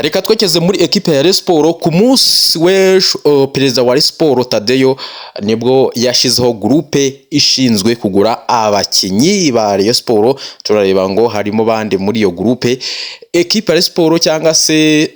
Reka twekeze muri ekipe ya Rayon Sport. Ku munsi w'ejo, perezida wa Rayon Sport Tadeyo nibwo yashyizeho groupe ishinzwe kugura abakinnyi ba Rayon Sport. Turareba ngo harimo bande muri iyo groupe. Ekipe ya Rayon Sport cyangwa se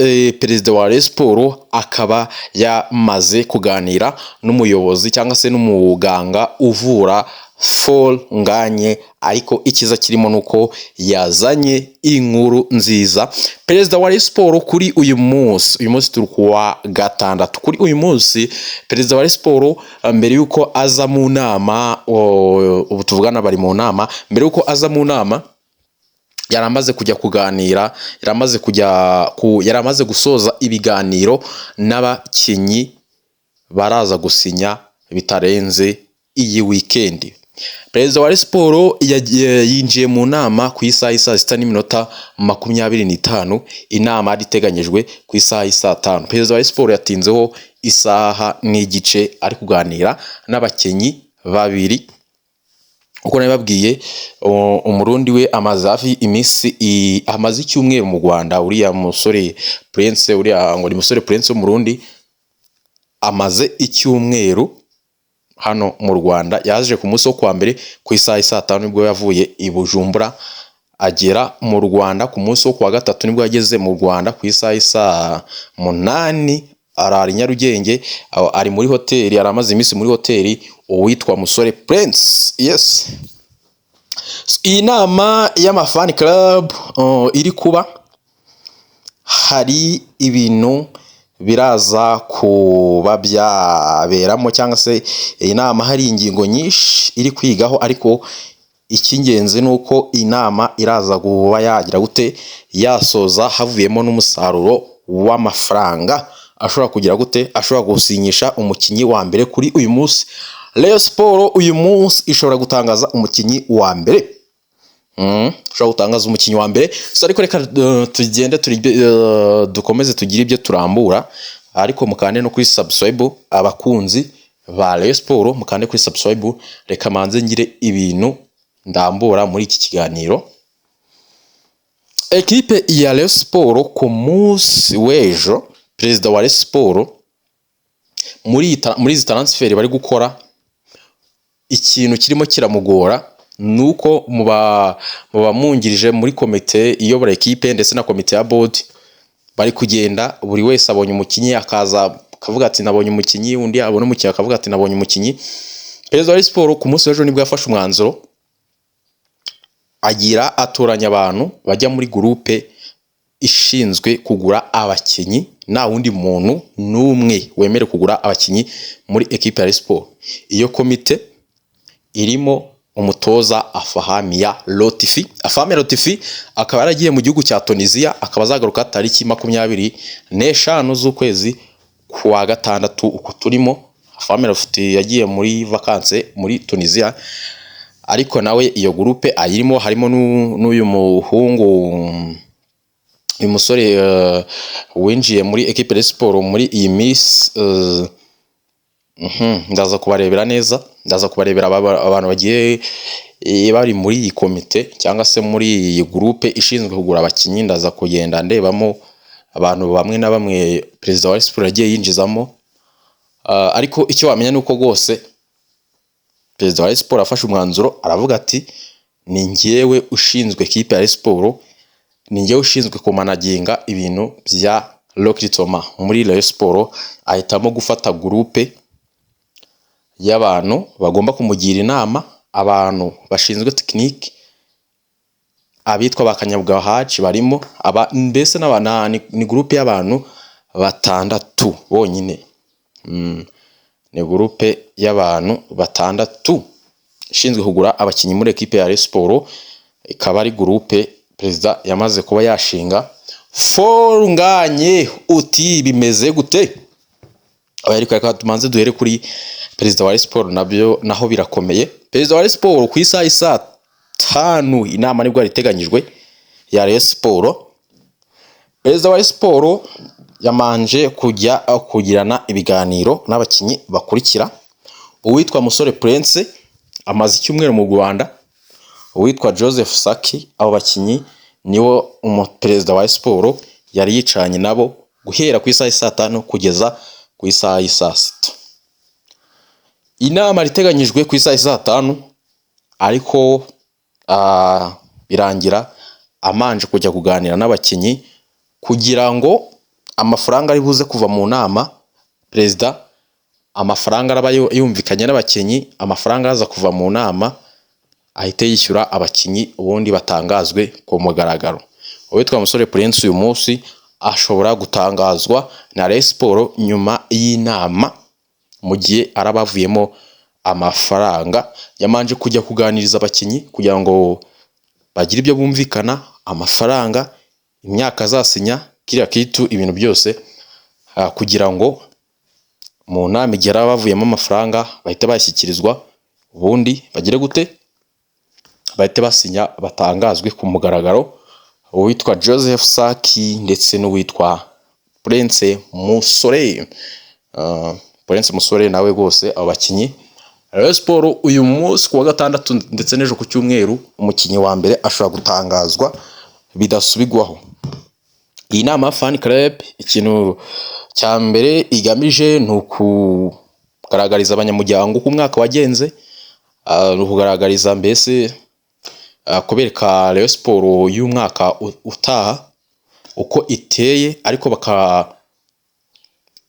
perezida wa Rayon Sport akaba yamaze kuganira n'umuyobozi cyangwa se n'umuganga uvura Fall Nganye, ariko ikiza kirimo nuko yazanye inkuru nziza. Perezida wa Rayon Sport kuri uyu munsi, uyu munsi turi kuwa gatandatu, kuri uyu munsi perezida wa Rayon Sport, mbere yuko aza mu nama, ubu tuvugana bari mu nama, mbere yuko aza mu nama yari amaze kujya kuganira, yari amaze gusoza ibiganiro n'abakinnyi baraza gusinya bitarenze iyi weekend. Perezida wa Rayon Sport yinjiye mu nama ku isaha y'isaa 6:25. Inama yari iteganyijwe ku isaha y'isaa 5. Perezida wa Rayon Sport yatinzeho isaha n'igice ari kuganira n'abakinnyi babiri. Uko nabibabwiye, Umurundi we amaze hafi iminsi, amaze icyumweru mu Rwanda. Uriya musore Prince, uriya ngo ni musore Prince w'Umurundi, amaze icyumweru hano mu Rwanda. Yaje ku munsi wo kuwa mbere ku isaha y'i saa 5, nibwo yavuye i Bujumbura agera mu Rwanda ku munsi wo kuwa gatatu, nibwo yageze mu Rwanda ku isaha y'i saa 8, arara i Nyarugenge, aho ari muri hoteli, yari amaze iminsi muri hoteli, uwitwa Musore Prince. Yes, iyi nama y'ama fan club iri kuba, hari ibintu biraza kuba byaberamo, cyangwa se iyi nama hari ingingo nyinshi iri kwigaho, ariko icy'ingenzi ni uko inama iraza kuba yagira gute, yasoza havuyemo n'umusaruro w'amafaranga ashobora kugira gute, ashobora gusinyisha umukinnyi wa mbere kuri uyu munsi. Rayon Sport uyu munsi ishobora gutangaza umukinnyi wa mbere. Ushobora gutangaza umukinnyi wa mbere. So ariko reka tugende dukomeze tugire ibyo turambura, ariko mukande no kuri subscribe. Abakunzi ba Rayon Sport, mukande kuri subscribe. Reka manze ngire ibintu ndambura muri iki kiganiro. Ekipe ya Rayon Sport, ku munsi w'ejo perezida wa Rayon Sport, muri izi transfer bari gukora, ikintu kirimo kiramugora ni uko mu bamwungirije muri komite iyobora ekipe ndetse na komite ya board, bari kugenda buri wese abonye umukinnyi akaza akavuga ati "Nabonye umukinnyi", undi abona umukinnyi akavuga ati "Nabonye umukinnyi". Perezida wa Rayon Sport ku munsi w'ejo nibwo yafashe umwanzuro, agira atoranya abantu bajya muri groupe ishinzwe kugura abakinnyi. Nta wundi muntu n'umwe wemerewe kugura abakinnyi muri ekipe ya Rayon Sport. Iyo komite irimo umutoza Afahmia Lotfi. Afahmia Lotfi akaba yaragiye mu gihugu cya Tunisia, akaba azagaruka tariki 25 z'ukwezi kwa gatandatu uku turimo. Afahmia Lotfi yagiye muri vacances muri Tunisia, ariko nawe iyo groupe ayirimo. Harimo n'uyu muhungu, uyu musore winjiye muri ekipe ya siporo muri iyi minsi. Ndaza kubarebera neza, ndaza kubarebera abantu bagiye bari muri iyi komite cyangwa se muri iyi groupe ishinzwe kugura abakinnyi. Ndaza kugenda ndebamo abantu bamwe na bamwe perezida wa siporo yagiye yinjizamo. Ariko icyo wamenya ni uko rwose perezida wa siporo afashe umwanzuro, aravuga ati "Ni njyewe ushinzwe ekipe ya siporo, ni njyewe ushinzwe kumanaginga ibintu bya recrutement muri Rayon Sport". Ahitamo gufata groupe y'abantu bagomba kumugira inama, abantu bashinzwe technique, abitwa ba Kanyabugabo Haji barimo, aba mbese ni groupe y'abantu batandatu bonyine. Ni groupe y'abantu batandatu ishinzwe kugura abakinnyi muri ekipe ya Rayon Sport, ikaba ari groupe perezida yamaze kuba yashinga. Fall Nganye uti bimeze gute? Ariko reka tumanze duhere kuri perezida wa Rayon Sport, nabyo naho birakomeye. Perezida wa Rayon Sport ku isaha y'isaa 5, inama nibwo yari iteganyijwe ya Rayon Sport. Perezida wa Rayon Sport yamanje kujya kugirana ibiganiro n'abakinnyi bakurikira: uwitwa Musore Prince amaze icyumweru mu Rwanda, uwitwa Joseph Saki. Abo bakinnyi niwo umuperezida wa siporo Yari yicaranye nabo guhera ku isaha y'i saa tanu kugeza ku isaha y'i saa sita. Inama iteganyijwe ku isaha y'i saa tanu, ariko birangira amanje kujya kuganira n'abakinnyi kugira ngo amafaranga ari buze kuva mu nama, perezida amafaranga araba yumvikanye n'abakinnyi, amafaranga araza kuva mu nama ahite yishyura abakinnyi, ubundi batangazwe ku mugaragaro. Uwitwa Musore Prince uyu munsi ashobora gutangazwa na Rayon Sports nyuma y'inama, mu gihe araba avuyemo amafaranga. Yamanje kujya kuganiriza abakinnyi kugira ngo bagire ibyo bumvikana, amafaranga, imyaka azasinya, kiriya kitu, ibintu byose, kugira ngo mu nama igihe araba bavuyemo amafaranga bahite bashyikirizwa, ubundi bagire gute, bahite basinya, batangazwe ku mugaragaro, uwitwa Joseph Saki ndetse n'uwitwa Prince Musore. Prince Musore nawe rwose, abo bakinnyi Rayon Sports uyu munsi ku wa gatandatu ndetse n'ejo ku cyumweru, umukinnyi wa mbere ashobora gutangazwa bidasubigwaho. Iyi nama ya fan club, ikintu cya mbere igamije ni ukugaragariza abanyamuryango uko umwaka wagenze, ni ukugaragariza mbese kubereka Rayon Sports y'umwaka utaha uko iteye. Ariko baka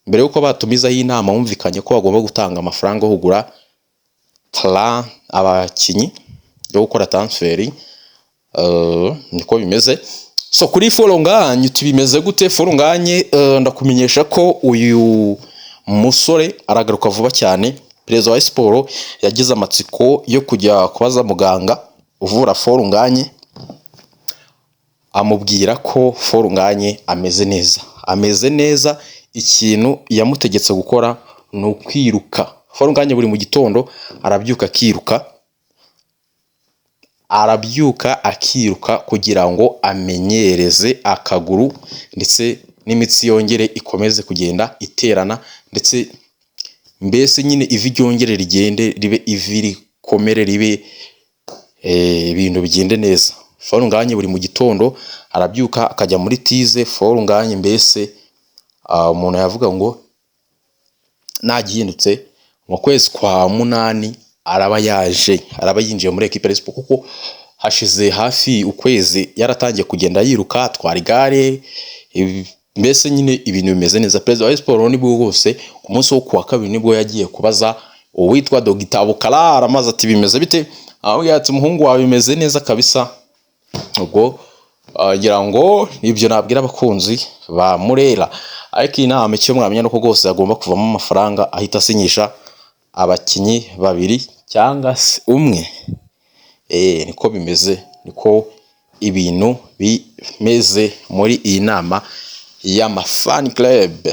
mbere y'uko batumizaho inama, bumvikanye ko bagomba gutanga amafaranga yo kugura abakinnyi, yo gukora transfer, niko bimeze. So kuri Fall Ngagne uti bimeze gute? Fall Ngagne, ndakumenyesha ko uyu musore aragaruka vuba cyane. Perezida wa siporo yagize amatsiko yo kujya kubaza muganga uvura Fall Ngagne, amubwira ko Fall Ngagne ameze neza, ameze neza. Ikintu yamutegetse gukora ni ukwiruka. Fall Ngagne buri mu gitondo arabyuka akiruka, arabyuka akiruka kugira ngo amenyereze akaguru, ndetse n'imitsi yongere ikomeze kugenda iterana, ndetse mbese nyine ivi ryongere rigende ribe ivi rikomere, ribe ibintu bigende neza. Fall Ngagne buri mu gitondo arabyuka akajya muri tize. Fall Ngagne mbese umuntu yavuga ngo nagihindutse mu kwezi kwa munani araba yaje, araba yinjiye muri ekipe ya Sport, kuko hashize hafi ukwezi yaratangiye kugenda yiruka, atwara igare, mbese nyine ibintu bimeze neza. Perezida wa siporo nibwo rwose ku munsi wo kuwa kabiri nibwo yagiye kubaza uwitwa Dogita Bukarara, maze ati: "Bimeze bite?" Aho ati: "Umuhungu wawe bimeze neza kabisa." Ubwo ngira ngo ibyo nabwira abakunzi ba Murera. Ariko iyi nama, icyo mwamenya nuko rwose hagomba kuvamo amafaranga ahita asinyisha abakinnyi babiri cyangwa se umwe. Niko bimeze, niko ibintu bimeze muri iyi nama y'ama fan club.